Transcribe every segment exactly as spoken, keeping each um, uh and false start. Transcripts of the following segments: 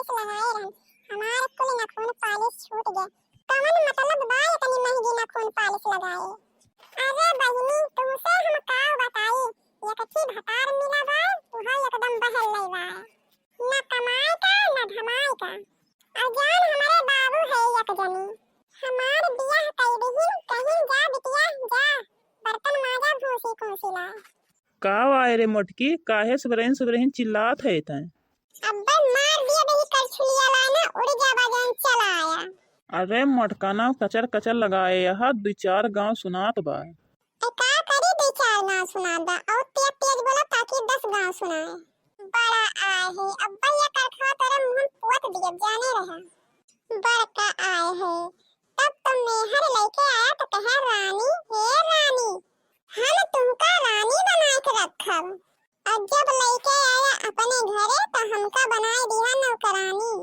पालिश लगाए रहन, हमार कुल नखून पालिश छूट गए। कवन मतलब बा इतनी महंगी नखून पालिश लगाए? अरे बहिनी, तुमसे हम का बताई, एक ठी भतार मिला बा, उहो एकदम बहल नहीं बा। न कमाए का, न धमाए का। और जान हमारे बाबू है एक जनी, हमार बियाह कई दही, कहीं जा बिटिया, जा, बर्तन माजा, भूसी कूसी ला। का वाय रे मोटकी, काहे सुबरहिन सुबरहिन चिल्लात है तैं? अब्बे मार दिया बही करछुलिया ला ना, उड़ जाबा जौन चला आया। अरे मोटका ना कचर कचर लगाए, यहाँ दुई चार गाँव सुनात बा। ए का करी, दुई चार गाँव सुनात बा, और तेज तेज बोला ताकि दस गाँव सुनाए। बड़ा आए है, अब्बे या करखवा तोरे मुँह में पोत दिए, जाने रहा। बड़का आए है, तब तो मेहर लेके आया तो कहे, "रानी, हे रानी, हम तुमका रानी बनाए के रखब।" और जब लेके आया अपने घरे तो हमका बनाए दिया नौकरानी।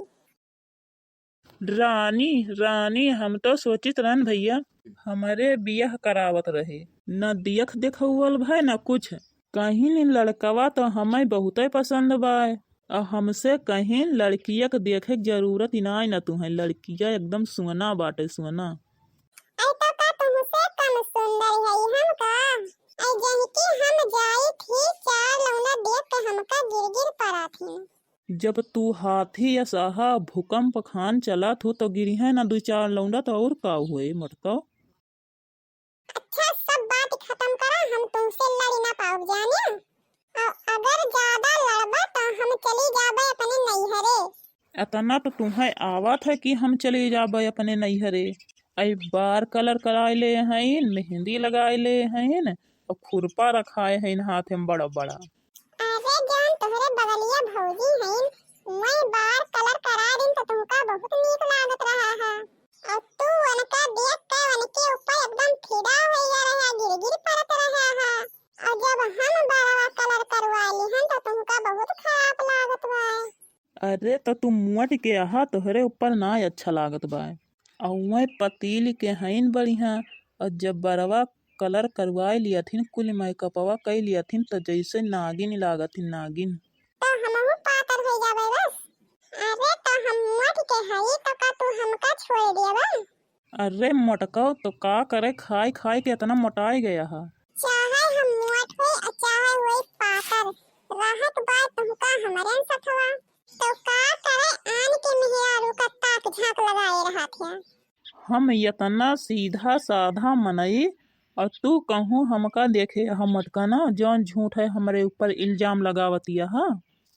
रानी, रानी, हम तो सोचित रहन भैया, हमरे बियाह करावत रहे, न दियख देखौवल भय, न कुछ। कहिन लड़कवा तो हमें बहुते पसंद बाय, और हमसे कहिन लड़किया के देखे के जरूरत ही नाय न तुहें, लड़किया एकदम सुअना बाटे, सुअना। ऐ तो का तुमसे कम सुंदर है हम का? ऐ जहिकी हम जाई थी, चार लौंडा देख के हमका गिर गिर पड़ा थी। जब तू हाथी या साहा भूकंप खान चलत हो तो गिरिहे ना दुई चार लौंडा, तो और का हुए मोटका? अच्छा, सब बात खत्म करा, हम तुमसे लड़ी ना पाउब जाने। और अगर ज्यादा लड़बा तो हम चली जाबे अपने नैहरे। इतना तो तुम्हें आवत है कि हम चली जाबे अपने नैहरे। ऐ बार कलर कराए ले हईन, मेहंदी लगाए ले हईन, और खुरपा रखाए हईन हाथ में बड़ा बड़ा। अरे जौन तोहरे बगलिया भौजी हईन, वही बार कलर करा दिन तो तुमका बहुत नीक लागत रहा है। और तू उनका देख के उनके ऊपर एकदम फिदा हो गया रहा, गिर गिर पड़त रहा है। और जब हम बड़वा कलर करवा लिहन तो तुमका बहुत खराब लागत बा। अरे तो तू मोट के आहा, तोहरे ऊपर ना अच्छा लागत बा। और वह पतील के हईन बढ़िया, और जब बड़वा कलर करवाए लियथिन, कुल मेकअपवा कई लियथिन, तो जैसे नागिन लागथिन, नागिन। तो हमहू पातर हो जाबे बस। अरे तो हम मोट के हई, तो का तू हमका छोड़ देबा? अरे मोटका, तो का करे, खाए खाए के इतना मोटाए गया है। चाहे हम मोट होई और चाहे होई पातर, रहत बाय तुमका हमरे सथवा। तो का करे, आन के मेहरारू का ताक झांक लगाए रहत है। हम इतना सीधा साधा मनई, और तू कहूँ हमका देखे, हम मोटका ना, जौन झूठ है हमरे ऊपर इल्जाम लगावत यह।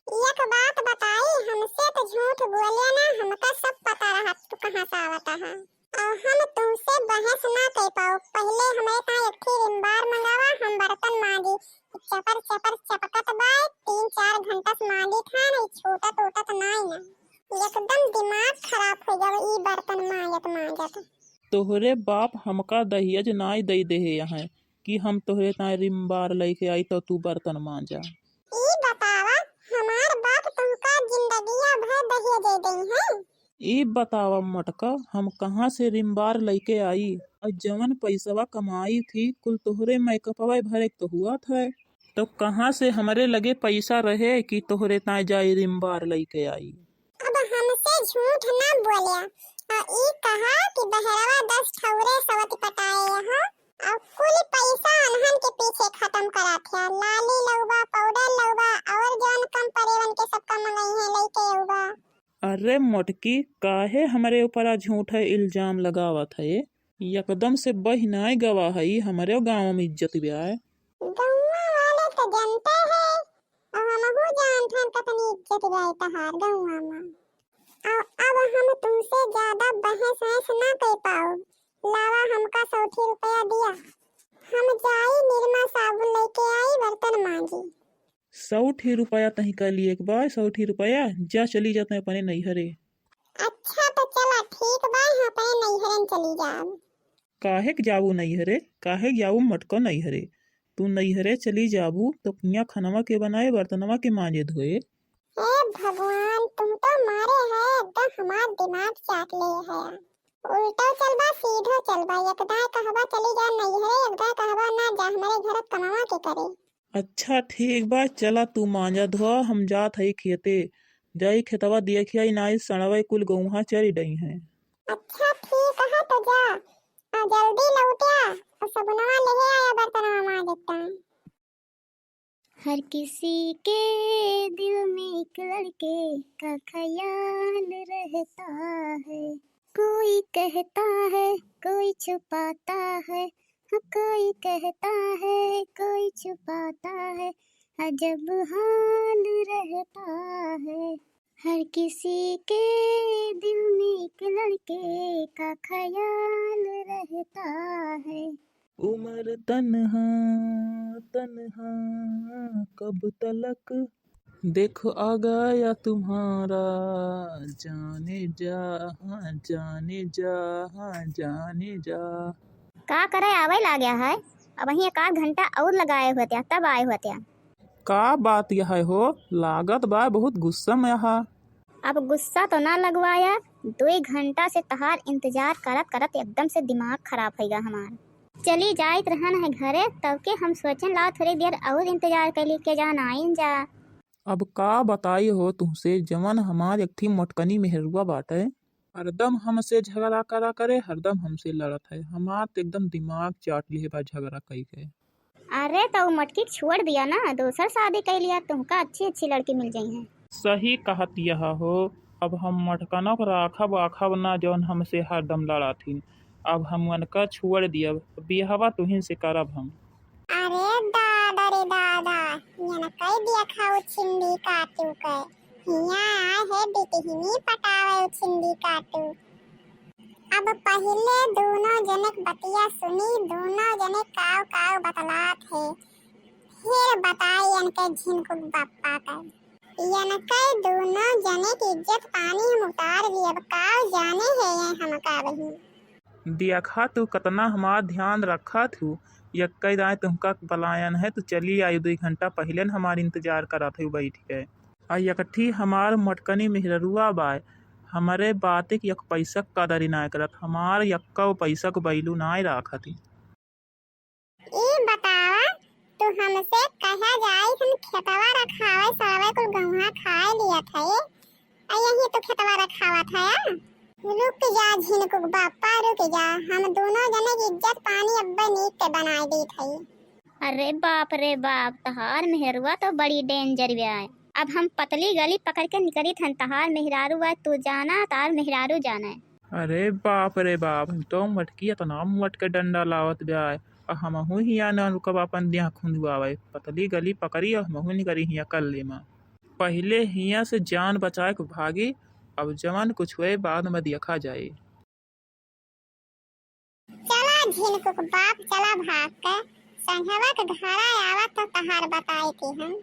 एक बात बताई, हमसे तो झूठ बोले ना, हमका सब पता रहा तू कहाँ से आवत है। और हम तुमसे बहस ना कर पाओ, पहले हमें ता एक ठे रिम्बार मंगावा, हम बर्तन मांजी। चपर चपर चपकत बा, तीन चार घंटा से मांजी था नहीं, छूटत उटत नाई ना। एकदम दिमाग खराब हो जावे ई बर्तन मांजत मांजत। तोहरे बाप हमका दहेज नाई दे देहे हैं कि हम तोहरे ताई रिम्बार लेके आई तो तू बर्तन मांजा। ई बतावा, हमार बाप तुमका जिंदगिया भर दहेज दे देई हैं? ई बतावा मोटका, हम कहाँ से रिम्बार लेके आई? और जवन पैसवा कमाई थी, कुल तोहरे मेकअपवा भरे के तो हुआ था। तो कहाँ से हमरे लगे पैसा रहे कि तोहरे ताई जाई रिम्बार लेके आई? अब हमसे झूठ ना बोल्या, और ई कहा कि बहरवा दस ठौरे सवत पटाए हो, और कुल पैसा अनहन के पीछे खत्म करात है। लाली लउबा, पाउडर लउबा, और जवन कम पड़े वन के सबका मंगई है, लेके अउबा। अरे मोटकी, काहे हमरे ऊपर आ झूठ है इल्जाम लगावत है? एकदम से बहिनाए गवा है, हमरे गाँव में इज्जत ब्याय। गौवा वाले तो जानते हैं, और हमहू जानत हैं कतनी इज्जत ब्याय तहार गौवा में। और अब हम तुमसे ज्यादा बहस वहस ना कर पाओ, लावा हमका सौ ठी रुपया दिया, हम जाई निरमा साबुन लेके आई, बर्तन मांजी। सौ ठी रुपया तही का लिए एक बार, सौ ठी रुपया, जा चली जाते अपने नैहरे। अच्छा तो चला ठीक बा, हम अपने नैहरन चली जाब। काहे के जाबू नैहरे, काहे के जाबू मोटको नैहरे? तू नैहरे चली जाबू तो कुइयाँ खनवा के बनाए, बर्तनवा के मांजे धोए। ए भगवान, तुम तो मारे है, एकदम हमार दिमाग चाट ले है। उल्टो चलबा, सीधो चलबा, एक दाएं कहबा चली जा नैहरे, एक दाएं कहबा ना जा हमरे घर कमावा के करे। अच्छा ठीक बा, चला तू मांजा धोआ, हम जात हई खेते। जाई खेतवा देखिया, ई नाई सड़वे कुल गौहा चरी डई हैं। अच्छा ठीक है, तो जा, आ जल्दी लौटिया, और सबनवा लेहे आया बर्तनवा माज देता। हर किसी के दिल में एक लड़के का ख्याल रहता है, कोई कहता है, कोई छुपाता है, हाँ, कोई कहता है, कोई छुपाता है, अजब हाल रहता है। हर किसी के दिल में एक लड़के का ख्याल रहता है। उम्र तन्हा, तन्हा कब तलक, देखो आ गया तुम्हारा, जाने जा, हाँ, जाने जा, हाँ, जाने जा। का करे, आवे लाग्या है, अबहीं एक आध घंटा और लगाए होत्या, तब आए होत्या। का बात यह है हो, लागत बा बहुत गुस्सा में अहा। अब गुस्सा तो ना लगवाया, दुई घंटा से तहार इंतजार करत करत एकदम से दिमाग खराब होइगा हमार। चली जाइत रहन है घरे, तब के हम सोचन लाओ थोड़ी देर और इंतजार कैली के जान आइन जा। अब का बताई हो तुमसे, जवन हमार एक ठी मोटकनी मेहरुआ बाटे, हरदम हमसे झगड़ा करा करे, हरदम हमसे लड़त है। हमार तो एकदम दिमाग चाट लिहे बा झगड़ा कई के। अरे तो उ मटकी के छोड़ दिया ना, दोसर शादी कर लिया, तुमका अच्छी अच्छी लड़की मिल जाई हैं। सही कहत यह हो, अब हम मटकनों को राखब आखब ना, जौन हमसे हरदम लड़ाथिन। अब हम उनका छोड़ दियब, बियाहवा तुहिन से करब हम। अरे दादा रे दादा, यन कई देखा उ छिंदी काटू के, हिया आए है बिटिहिनी पटावे उ छिंदी काटू। अब पहिले दोनों जनक बतिया सुनी, दोनों जने काव काव बतलात है, फिर बताई इनके झिनकुक बप्पा के। इनके दोनों जने की इज्जत पानी हम उतार ली, अब काव जाने है ये हमका वही। देखा तू कतना हमार ध्यान रखा थू, यक्कई दाई तुमका बलायन है, तू चली आई, दुई घंटा पहिले न हमार इंतजार करत है बैठ के। आ यकठी हमार मटकनी मेहररुआ बाय, हमरे बाते के एक पैसा क कदरी नाय करत, हमार यक्का पैसा क value नाय राखत ही। ई बतावा, तू हमसे कहा जाई, हम खेतवा रखावे, सरवे कुल गहुआ खाए लियत है, आ यही तू खेतवा रखावत है? रुक जा झिनकुक बापा, रुक जा, हम दोनों जने की इज्जत पानी अब्बे नीक के बनाए देत है। अरे बाप रे बाप, तहार मेहरुआ तो बड़ी danger बा। अब हम पतली गली पकड़ के निकलित हन, तहार मेहरारू बा, तू जाना, तहार मेहरारू जाना। अरे बाप रे बाप, हम तो मटकी इतना मोट के डंडा लावत बा, आ हमहू हिया न रुकब अपन देह खुंदुआवे। पतली गली पकड़ी और हमहू निकली हिया कल्ले मा। पहिले हिया से जान बचाए के भागी, अब जवन कुछ हुए बाद में देखा जाए। चला झिनकुक बाप, चला भाग के, संघवा के घरा आवा तो तहार बताए के हम।